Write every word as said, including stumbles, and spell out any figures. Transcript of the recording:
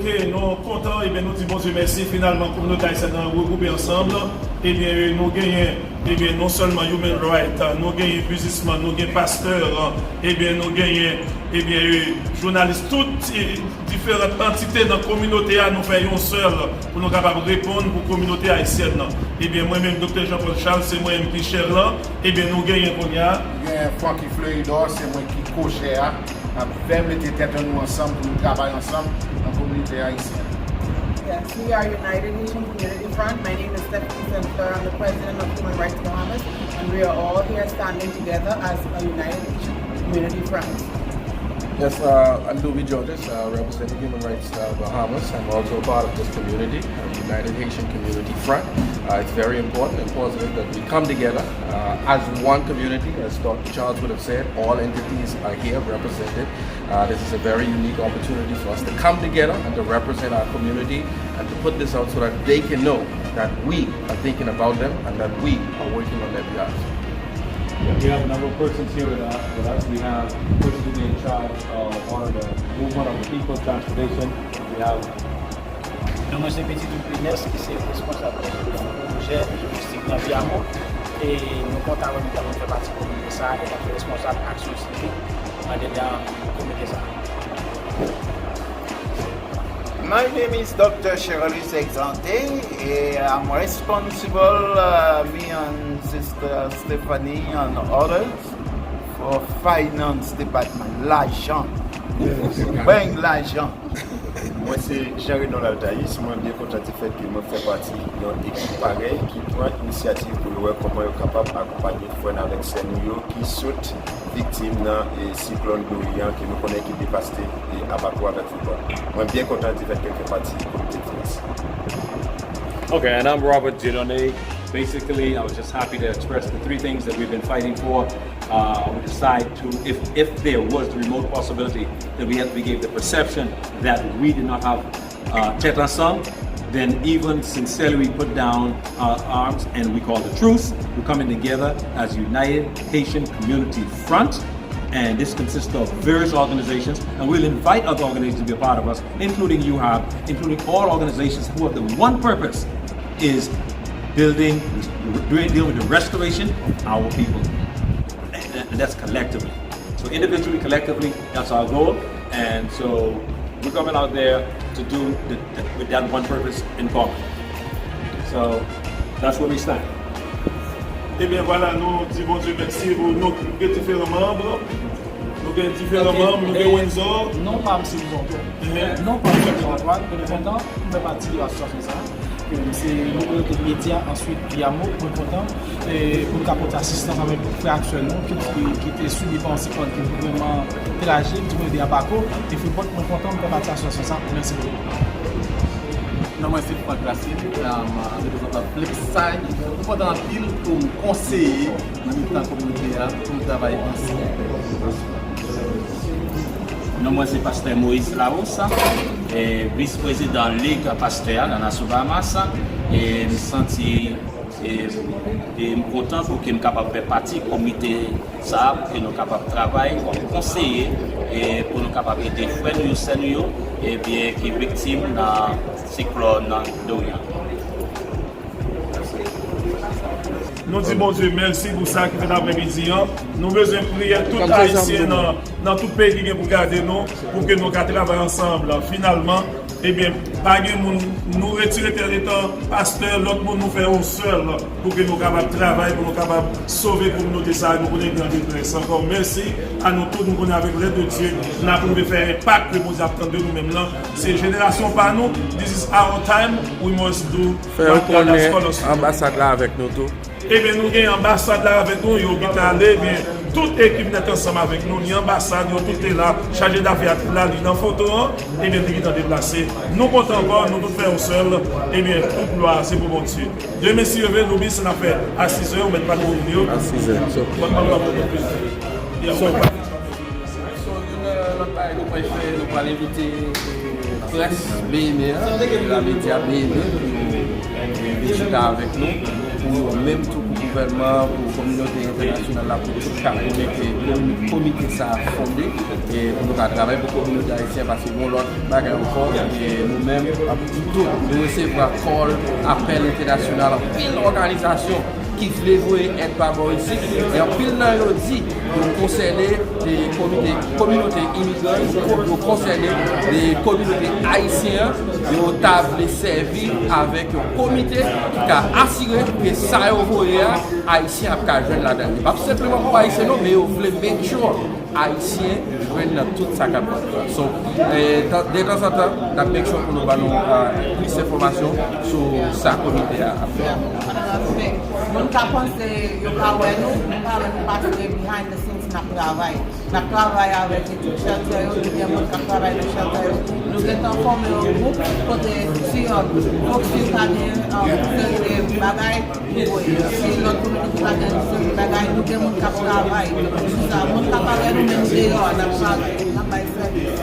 E nou kontan, ebyen, nou di Bondye mèsi. Finalman, kominote ayisyèn nan regwoupe ansanm. Ebyen, nou genyen, ebyen, non sèlman human right, nou genyen biznisman, nou gen pastè, ebyen, nou genyen, ebyen, jounalis, tout, e, diferan antite nan kominote a, nou fè yon sèl pou nou kapab reponn pou kominote ayisyèn nan. Ebyen, mwen menm, Doktè Jean Paul Charles, se mwen menm ki chè lan. Ebyen, nou genyen kounye a. Gen Francky Fleuridor, se mwen ki kochè a. N ap fè mete tèt an nou ansanm pou nou travay ansanm nan kominote ayisyen. Yes, we are United Haitian Community Front. My name is Stephanie Sinclair. I'm the president of Human Rights Bahamas, and we are all here standing together as a United Haitian Community Front. Yes, uh, I'm Louis Georges, uh, representing Human Rights uh, Bahamas. I'm also a part of this community, uh, United Haitian Community Front. Uh, it's very important and positive that we come together uh, as one community, as Doctor Charles would have said. All entities are here represented. Uh, this is a very unique opportunity for us to come together and to represent our community and to put this out so that they can know that we are thinking about them and that we are working on their behalf. We have a number of persons here with us. With us. We have persons who are in charge of all of the movement of the people, transportation. We have Non mwen se Petit Doud Pines ki se responsab pwojè touristik nan Viyamo e nou kontan wè nou ta fè pati komite sa a etan ke responsab aksyon sivik andedan komite sa a. My name is Doctor Cherylus Exante, and I'm responsible, uh, me and Sister Stephanie and others, for Finance Department. Lajan. Bang lajan. Mwen se Jean Renold Altaïs, mwen byen kontan di fèt ke mwen fè pati yon ekip parèy ki pran inisyativ pou yo wè kòman yo kapab akonpanye frè n avèk sè nou yo ki sot viktim nan e, siklòn Dorian ke nou konnen ki devaste e, Abaco avèk Foupa. Mwen byen kontan di fèt ke m fè pati komite finans. Okay, and I'm Robert Dieudonné. Basically, I was just happy to express the three things that we've been fighting for. Uh, we decide to, if, if there was the remote possibility that we had, we gave the perception that we did not have uh, tête ensemble, then even sincerely we put down our arms and we call the truce. We're coming together as United Haitian Community Front. And this consists of various organizations, and we'll invite other organizations to be a part of us, including U HAB, including all organizations who have the one purpose is building, doing, dealing with the restoration of our people. And that's collectively. So individually, collectively, that's our goal. And so we're coming out there to do the, the, with that one purpose in common. So that's where we stand. Ebyen vwala, nou di Bondye mèsi pou nou gen diferan manm. Nou gen diferan manm, nou gen Windsor. Non pa m se Windsor Antoine. Non pa m se Windsor Antoine, mwen kontan pou m fè pati de asosyasyon sa. Se nou kote medya, answit Viyamo, mwen kontan pou n ka pote asistans avèk frè ak sè nou ki te sibi pa yon siklòn ki vrèman trajik, ki rive Abaco. E Freeport, mwen kontan pou n fè pati asosyasyon sa. Mèsi bokou. Non mwen se Frank Racine, reprezantan Flipside. Mwen kontan anpil pou m konseye nan mitan kominote a pou n travay ansanm. Non mwen se Pastè Moïse Larousse, vis prezidan Lig Pastè a nan Nasyon Bahamas. E m santi e m kontan pou ke m kapab fè pati komite sa a pou ke nou kapab travay kòm konseye e pou nou kapab ede frè nou yo, sè nou yo ebyen ki viktim nan siklòn Dorian. Nou di Bondye mèsi pou sa ki fèt aprèmidi an. Nou bezwen priyè tout Ayisyen nan, nan tout peyi ki gen pou gade nou, pou ke nou ka travay ansanm. Finalman, ebyen, pa gen moun, nou retire tèt etan pastè, lòt moun nou fè yon sèl pou ke nou kapab travay, pou nou kapab sove kominote sa a, nou konnen ki nan detrès ankò. Mèsi a nou tout, nou konnen avèk lèd de Dye n ap rive fè enpak ke Bondye ap tann de nou menm nan. Se jenerasyon pa nou, this is our time, we must do what God has called us to do. Fè yo konnen anbasad la avèk nou tou. Ebyen nou gen anbasad la avèk nou, yo gentan ale, ebyen tout ekip nèt ansanm avèk nou, ni anbasad, yo tout te la, chaje dafè a te la, li nan foto an, ebyen li gentan deplase. Nou kontan ankò, nou tout fè yon sèl, ebyen tout glwa se pou Bondye. Demen si Dye vle, Louis, n ap fè a sizè, ou mèt pa twò vini yo. A sizè, it's ok. Bon, bon, bon, bon, bon. Yeah, bon. So, youn nan lòt bagay nou pral fè, nou pral envite près B N A, la medya B N A, pou vin chita avèk nou. Pou yo menm tou, pou gouvènman, pou kominote entènasyonal la, pou tout ka pèmèt ke komite sa a fonde, e pou nou ka travay pou kominote ayisyen, paske yon lòt bagay ankò, e nou menm, tout, nou resevwa kòl, apèl entènasyonal, anpil òganizasyon ki vle voye èd pa bò isit, e anpil nan yo di yo konsène de komite, kominote imigran, yo konsène de kominote ayisyen an, yo ta vle sèvi avèk yon komite ki ka asire ke sa yo voye a, ayisyen ap ka jwenn ladan. Li p ap senpleman pou ayisyen non, men yo vle make sure ayisyen jwenn nan tout sa k ap fèt la. So, e, tan- de tanzantan, n ap make sure pou nou ba nou, a, plis enfòmasyon sou sa komite a ap fè. Moun ka panse yo pa wè nou, nou pa wè nou paske behind the scenes n ap travay. N ap travay avèk ekip shelter yo, nou gen moun k ap travay nan shelter yo. Nou gentan fòme yon gwoup kote si, um, fòk si yo ta gen, um, seri de bagay pou voye. Si lòt kominote ta gen seri de bagay, nou gen moun k ap travay sou sa. Moun ka pa wè nou, men nou deyò a, n ap travay, n ap bay sèvis.